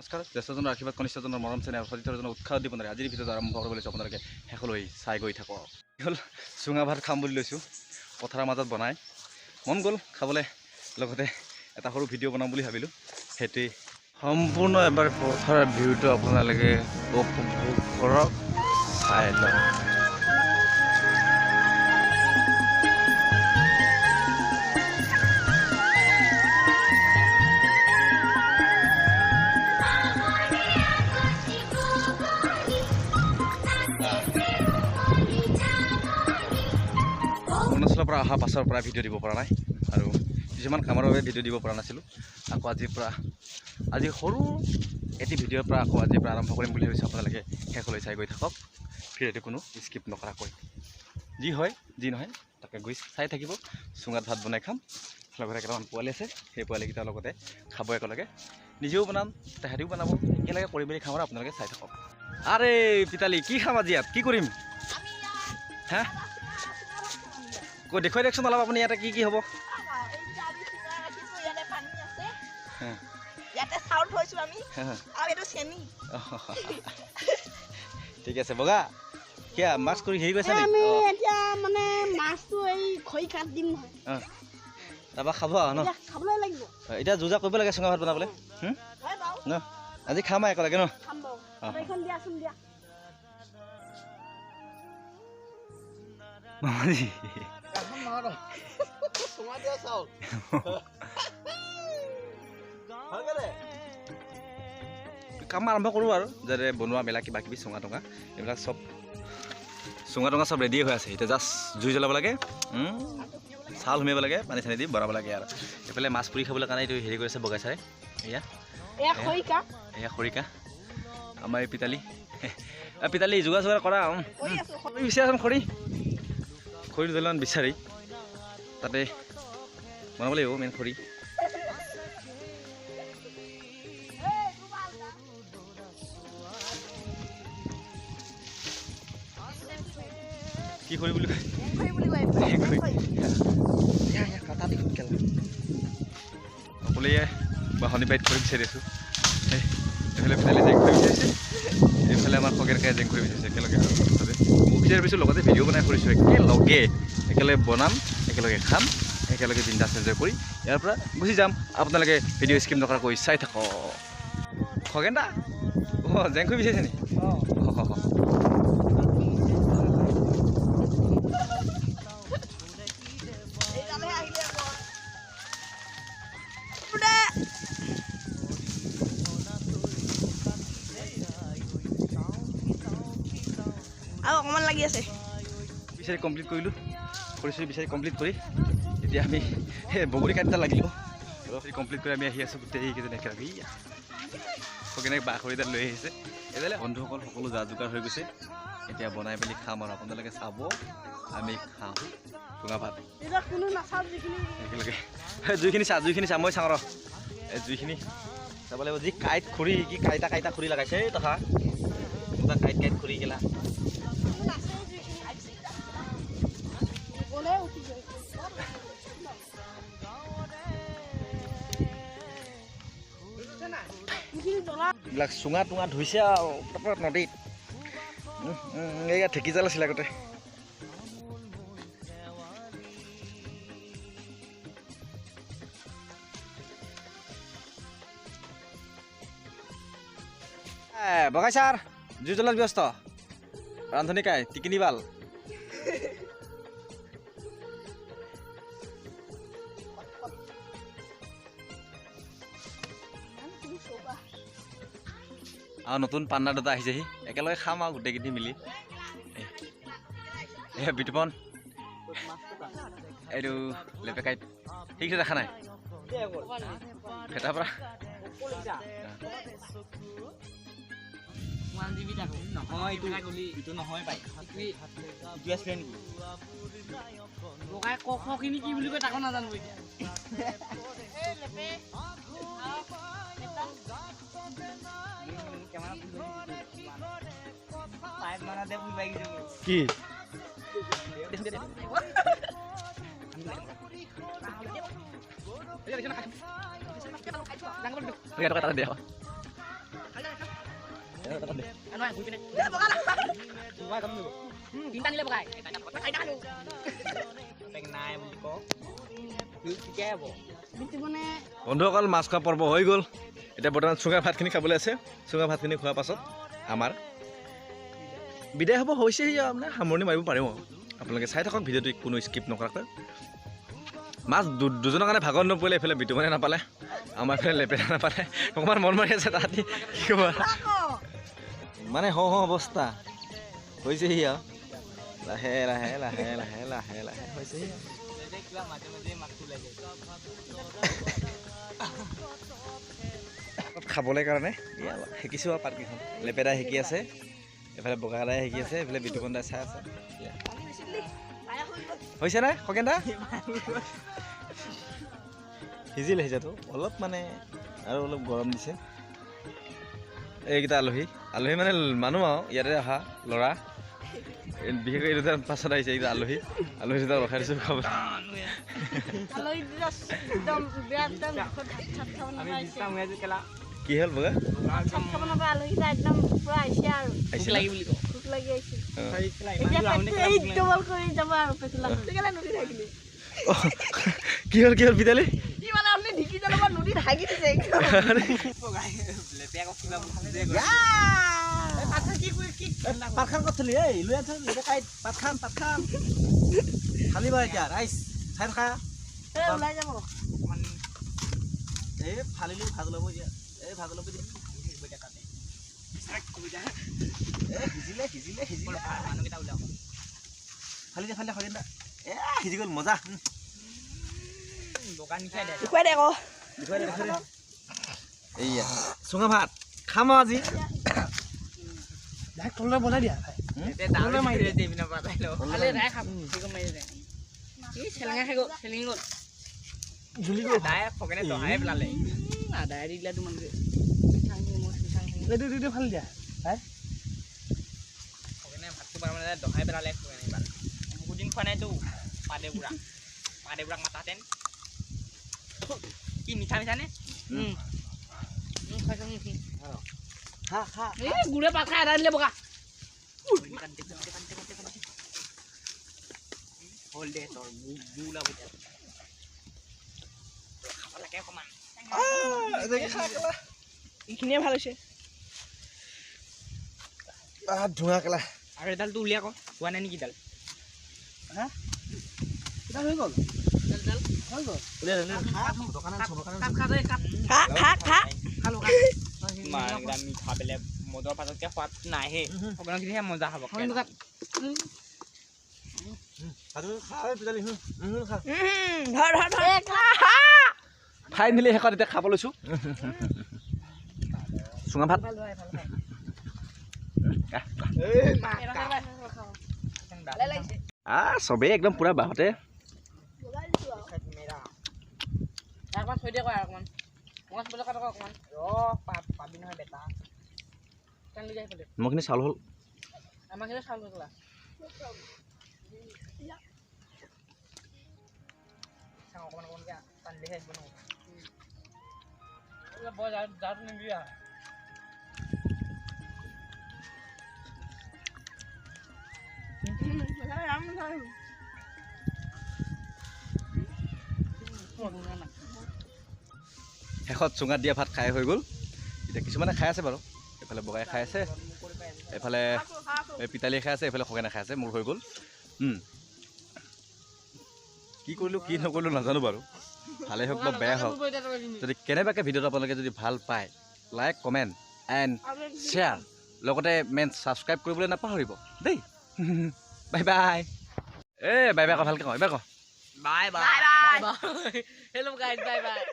নমস্কাৰ, জ্যেষ্ঠজনৰ আশীৰ্বাদ, কনিষ্ঠজনৰ মৰম চেনেহ আৰু সতীৰ্থজনৰ উৎসাহ উদ্দীপনাৰে আজিৰ ভিডিঅ'টো আৰম্ভ কৰিব লৈছোঁ। আপোনালোকে শেষলৈ চাই গৈ থাকক। হ'ল চুঙা ভাত খাম বুলি লৈছোঁ, পথাৰৰ মাজত বনাই মন গ'ল খাবলৈ, লগতে এটা সৰু ভিডিঅ' বনাম বুলি ভাবিলোঁ। সেইটোৱেই সম্পূৰ্ণ এবাৰ পথাৰৰ ভিউটো আপোনালোকে উপভোগ কৰক, চাই লওক। অৰুণাচলৰ পৰা অহা পাছৰ পৰা ভিডিঅ' দিব পৰা নাই আৰু কিছুমান কামৰ বাবে ভিডিঅ' দিব পৰা নাছিলোঁ। আকৌ আজিৰ পৰা, আজি সৰু এটি ভিডিঅ'ৰ পৰা আকৌ আজিৰ পৰা আৰম্ভ কৰিম বুলি ভাবিছোঁ। আপোনালোকে শেষলৈ চাই গৈ থাকক, ভিডিঅ'টো কোনো স্কিপ নকৰাকৈ। যি হয় যি নহয় তাকে গৈ চাই থাকিব। চুঙাত ভাত বনাই খাম, লগতে কেইটামান পোৱালি আছে, সেই পোৱালিকেইটাৰ লগতে খাব একেলগে। নিজেও বনাম, তেহেঁতিও বনাব, একেলগে কৰি মেলি খাম আৰু আপোনালোকে চাই থাকক। আৰে পিতালী, কি খাম আজি ইয়াত, কি কৰিম হা? দেখুৱাই দিয়কচোন অলপ, আপুনি ইয়াতে কি কি হ'ব। ঠিক আছে বগা, কিয়া মাছ কৰি হেৰি গৈছে তাৰপৰা খাব আৰু ন? এতিয়া যো-জা কৰিব লাগে চুঙা ভাত বনাবলৈ ন? আজি খাম আৰু একেলগে ন? মামাজী কাম আৰম্ভ কৰোঁ আৰু, যাতে বনোৱা মেলা কিবা কিবি চুঙা টঙা এইবিলাক চব, চুঙা টঙা চব ৰেডি হৈ আছে। এতিয়া জাষ্ট জুই জ্বলাব লাগে, চাউল সুমিয়াব লাগে, পানী চানী দি বনাব লাগে। আৰু এইফালে মাছ পুৰি খাবলৈ কাৰণে এইটো হেৰি কৰিছে বগাই চাই। এয়া এয়া খৰিকা, আমাৰ এই পিতালী। পিতালী যোগাৰ চোগাৰ কৰা, বিচাৰাচোন খৰি, খৰি দুডালমান বিচাৰি তাতে বনাব লাগিব মেইন খৰি। কি খৰি বুলি কয়? অকলে বাঁহনি বাৰীত খৰি বিচাৰি আছোঁ। এইফালে পিতালী জেং খৰি বিচাৰিছে, এইফালে আমাৰ খগেন কাই জেং খৰি বিচাৰিছে। একেলগে মোক বিচাৰি পিছোঁ, লগতে ভিডিঅ' বনাই ফুৰিছোঁ। একেলগে একেলগে বনাম, একেলগে খাম, একেলগে বিন্দাছ এনজয় কৰি ইয়াৰ পৰা গুচি যাম। আপোনালোকে ভিডিঅ' স্কিপ নকৰাকৈ চাই থাকক। খগেন দা, অঁ জেং খৰি বিচাৰিছে নি? আৰু অকণমান লাগি আছে। বিচাৰি কমপ্লিট কৰিলোঁ, খৰি চৰি বিচাৰি কমপ্লিট কৰি এতিয়া আমি সেই বগৰী কাঠ এটা লাগিলোঁ। কমপ্লিট কৰি আমি আহি আছোঁ গোটেইকেইজন একেলগে। খগেনে বাঁহ খৰি এডাল লৈ আহিছে। এইফালে বন্ধুসকল সকলো যা যোগাৰ হৈ গৈছে, এতিয়া বনাই মেলি খাম আৰু আপোনালোকে চাব আমি খাওঁ চুঙা ভাত একেলগে। জুইখিনি চা, জুইখিনি চা, মই চাওঁ ৰ। এই জুইখিনি চাব লাগিব, যি কাঁইট খৰি, কি কাইটা কাইটা খৰি লগাইছে এই তথা কাঁইট কাঁইট খৰি গেলা। এইবিলাক চুঙা টুঙা ধুইছে আৰু নদীত। এইয়া ঢেঁকী জাল আছিলে আগতে। বগাই ছাৰ জুই জ্বলাত ব্যস্ত, ৰান্ধনী কাই টিকিনি বাল। আৰু নতুন পান্না দুটা আহিছেহি, একেলগে খাম আৰু গোটেইকেইটি মিলি। এয়া বিতুপন, এইটো লেপেকাইত সেইকেইটা দেখা নাই ফেটাৰ পৰা। কি বন্ধুসকল, মাছ খোৱা পৰ্ব হৈ গ'ল। এতিয়া বৰ্তমান চুঙা ভাতখিনি খাবলৈ আছে। চুঙা ভাতখিনি খোৱাৰ পাছত আমাৰ বিদায় হ'ব হৈছেহি আৰু, মানে সামৰণি মাৰিব পাৰিম আৰু। আপোনালোকে চাই থাকক ভিডিঅ'টো কোনো স্কিপ নকৰাকৈ। মাছ দুজনৰ কাৰণে ভাগত নপৰিলে, এইফালে বিতুমনে নাপালে, আমাৰ এইফালে লেপেৰা নাপালে, অকণমান মন মাৰি আছে তাহাঁতি। কি ক'ব মানে হওঁ হওঁ অৱস্থা হৈছেহি আৰু। লাহে লাহে লাহে লাহে লাহে লাহে হৈছেহি আৰু। খাবলৈ কাৰণে শিকিছোঁ আৰু পাতকেইখন। লেপেৰাই শিকি আছে, এইফালে বগা দাই শিকি আছে, এইফালে বিতুপন দাই চাই আছে। হৈছে নাই খগেন দা? সিজিলে সিজাটো অলপ মানে আৰু অলপ গৰম দিছে। এইকেইটা আলহী, আলহী মানে মানুহ আৰু ইয়াতে অহা ল'ৰা, বিশেষকৈ এই দুটা পাছত আহিছে। এইকেইটা আলহী, আলহী দুটা ৰখাই দিছোঁ খাবলৈ। কি হ'ল বগা? কি হ'ল কি হ'ল বিতালী? পাতখান ক'ত থলি? এই লৈ আনচোন পাতখান, পাতখান ফালিবা এতিয়া ৰাইজ চাই থাকা। এই ফালিলো ভাগ ল'ব এতিয়া, এই ভাগ ল'ব এতিয়া। এই সিজিলে সিজিলে সিজিলে, ফালি দে ফালি দে ফালি দে। এ সিজি গ'ল মজা। এইয়া চুঙা ভাত খাম আজি। কি মিঠা মিঠা নে? গুড়ে পাত খাই আদা দিলে বগা। এইখিনিয়ে ভাল হৈছে। ধোঁৱা কেলা আৰু এডালটো উলিয়াই আকৌ হোৱা নাই নেকি? ডাল হৈ গ'ল। মিঠা বেলেগ মদৰ পাছতকে সোৱাদ নাহে, মজা হ'ব। ফাইনেলি শেষত এতিয়া খাব লৈছোঁ চুঙা ভাত। চবেই একদম পুৰা বাহতে। মোৰখিনি চাউল হ'ল। শেষত চুঙাত দিয়া ভাত খাই হৈ গ'ল। এতিয়া কিছুমানে খাই আছে বাৰু, এইফালে বগাই খাই আছে, এইফালে পিতালীয়ে খাই আছে, এইফালে খগেনে খাই আছে। মোৰ হৈ গ'ল। কি কৰিলোঁ কি নকৰিলোঁ নাজানো বাৰু, ভালেই হওক বা বেয়া হওক, যদি কেনেবাকৈ ভিডিঅ'টো আপোনালোকে যদি ভাল পায় লাইক, কমেণ্ট এণ্ড শ্বেয়াৰ, লগতে মেইন ছাবস্ক্ৰাইব কৰিবলৈ নাপাহৰিব দেই। Bye bye. এই বাই বাই ক, ভালকৈ ক, এবাৰ ক। Bye bye. Hello guys, bye bye.